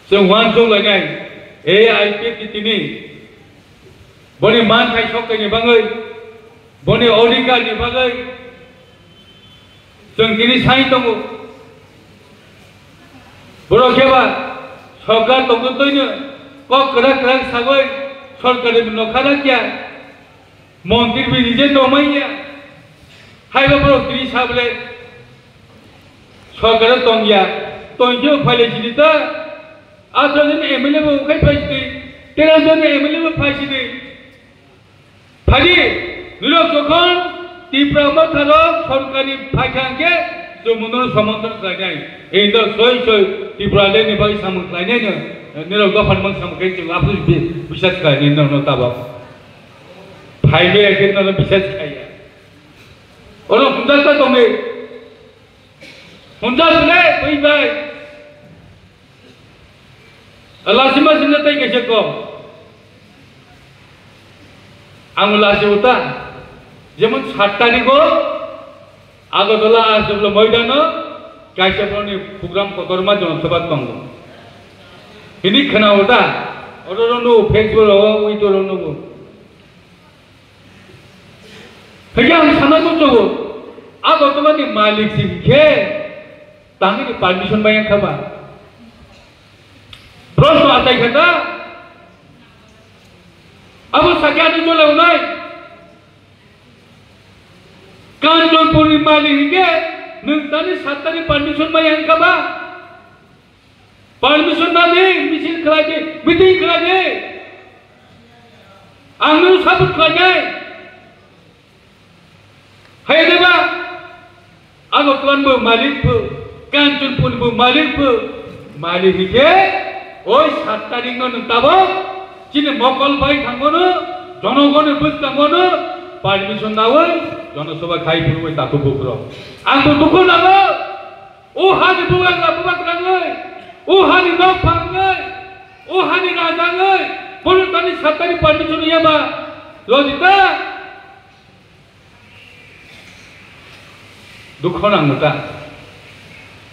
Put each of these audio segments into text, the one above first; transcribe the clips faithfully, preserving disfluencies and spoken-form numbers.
Chwng uansuk lainai, A I P F T ni boni manthai sokthai ni bagwi, boni odhikar ni bagwi chwng tini sai tongo. Borok khe ba sorkar tongtwino kok kwrak kwrak sagwi sorkar ni nokha rakya. Montri bini je tongmanya. Haiba borok tini sabole sorkar tongya. Tongjo phaile sini ta. Atro joni M L A bo ukhai phai sini. Tera joni M L A bo phai sini. Phadi, nirok jokhon Tipra Motha rok sorkar ni phaikha hwnkhe chwng mono somontron khlainai. Indo soi soi Tipra le ni bai samung khlainai no. Nirok dophani mang samung khe chwng aphuru bi-, bisas khlainai no, no tabok. Phaimaya khe nono bisas khaiya. Oro hunjak ta tongwi. Hunjak le bai bai. Lasima sinna tai kaisa kok. Ang lasi uta. Jemon sat tarikh o Agartala Aswk Moidano kaisa borokni program kotorma Jonosabha tongo. Hini khna uta. Oro rono Facebook o ui to rono bo. Hingke ang sana muchungo, a bortomani malik si hingke tangni permission bai wngkha ba? Proshno achai kha ta? Abo sakya ni jole unai. Kanchanpur ni malik hingke nwng tani sattani permission bai wngkha ba? Permission na di, misil khlai di, meeting khlai di. Ang nung support khlai nai. Hai de ba? Agartala bo malik bo, Kanchanpur bo malik bo, malik hike, oi sat tarik no nung tabok, chini mokol bai thangono, jonogon bus thangono, permission na oi, jonosabha khai phuru oi taku bukro. Ang bo dukho nango. O hani bubagra bubagra ngai, o hani nok phang ngai, o hani raja ngai, bono tani sattani permission ya ba, logika. Dukho nang ta.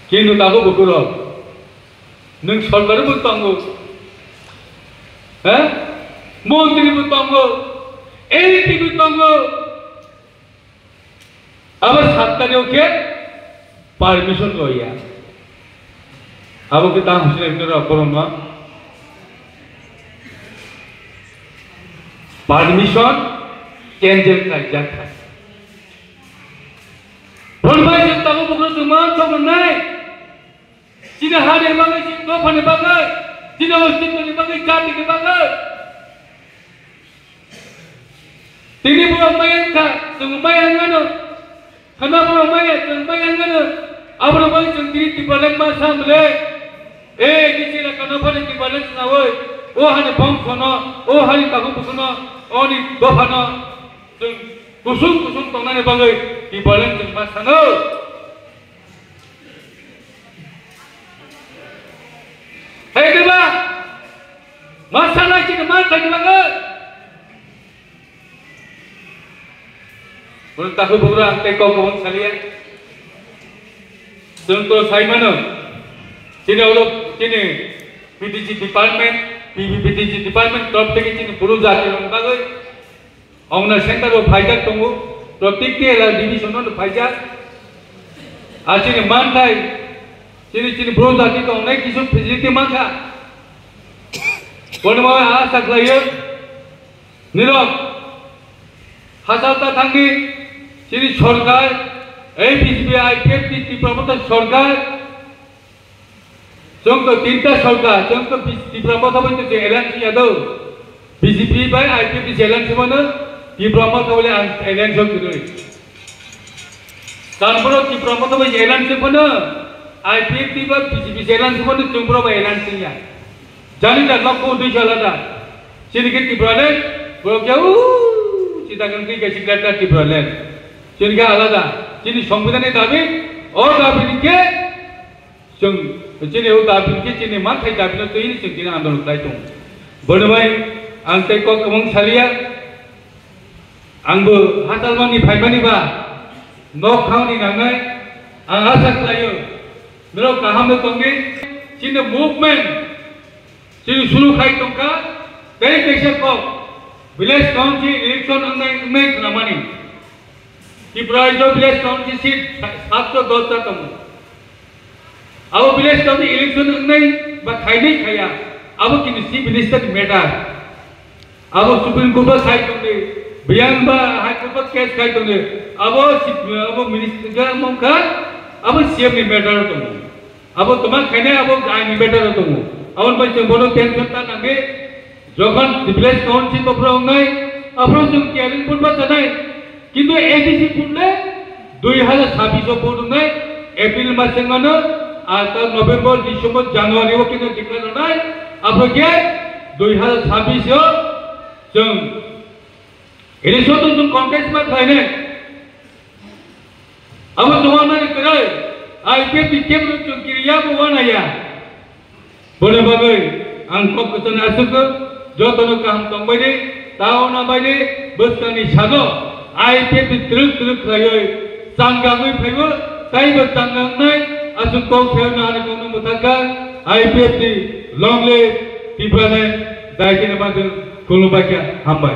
Kintu tabuk bukurok, nwng sorkar bo tongo, he? Montri bo tongo, M P bo tongo. Abo sat tarik khe permission loya. Abo khe tang hosina bini rok borok no permission cancel khlaijak khai. Phone bai je tabuk bukurok chwng man thok nai. Chini hani bagwi, chini dophani bagwi, chini ostitwni bagwi, jatini bagwi. Tini borok maya wngkha, chwng maya wngmano. Khana borok maya, chwng maya wngmano. Aborok bai chwng tini Tipraland ma sam le. E, ni chini kana phani Tipraland nawi. O hani bongsono, o hani takhuk busuno, oni dophano. Chwng kusung kusung tongnani bagwi Tipraland chwng ma sano. Hai diba? Masalai chini man thani bagwi. Bwrwi takhuk bugra ang tei kok kwbang saliya. Chwng to sai mano. Chini olo chini P T G department, P P T G department top theke chini buru jati rok bagwi. Ongna center bo phaijak tongo, protikti ela division no phaijak. A chini manthai, chini, chini bro jati tongnai kisu facility mankha. Kono ma asa khlaio, nirok, hachal ta thangdi, chini sorkar, A P C B, I P F T, Tipra Motha sorkar, Chwng to tinta sorkar, chwng to Tipra Motha bai to alliance ya do. B J P bai I P F T alliance mano, Tipra Motha bai alliance kwrwi. Kan boro Tipra Motha bai alliance mano, I P F T bai B J P alliance mano, chwng boro bai alliance ya. Jani da lokho dui jala da. Chini ke Tipraland, boro ke u, chita kan ke sikla ta Tipraland. Chini ke alada. Chini songbidhan ni dabi, o dabi ni ke Chwng chini o dabi khe chini manthai dabi no twi chwng chini andolon khlai tongo. Bono bai ang tei kok kwbang saliya, ang bo hachalmani phaimani ba nok khauni nangnai ang asa khlaio. Norok kaham no tongdi, chini movement Chini suru khai tongkha, tei kaisa kok, village council election wngnai, wngnai khwnamani. Tripura rajyo village council seat sa-, satso dos ta tongo. Abo village council election wngnai ba khainai khaiya, abo kini chief minister ni matter. Abo Supreme Court o sai tongdi, biyang ba High Court o case khai tongdi, abo si-, abo minister ga mongkha, abo C M ni matter tongo. Abo toma khainai abo aini better tongo. Aboni bai chwng bono tension ta nangdi. Jokhon village council bophro wngnai, aphro chwng tiyaring pun bachanai. Kintu A D C pun le dui hazar sabbish o pun wngnai, April mas wngmano, ata November, December, January o kintu declare rwnai. Aphro khe dui hazar sabbish o chwng election o chwng contest ma khlainai. Abo chwng wanani kwrwi, I P F ni camp rok chwng kiriya bo wanaya. Boni bagwi ang kok kwchangni aswk jotono kaham tongbaidi, ta wana baidi, bwskangni sago I P F ni twrwk twrwk khlaiwi changagwi phaibo, taibo changangnai aswk kok sayo ani kokno mwthangkha. I P F ni long live Tipraland, daikhe ni bagwi khulumbaikha, hambai.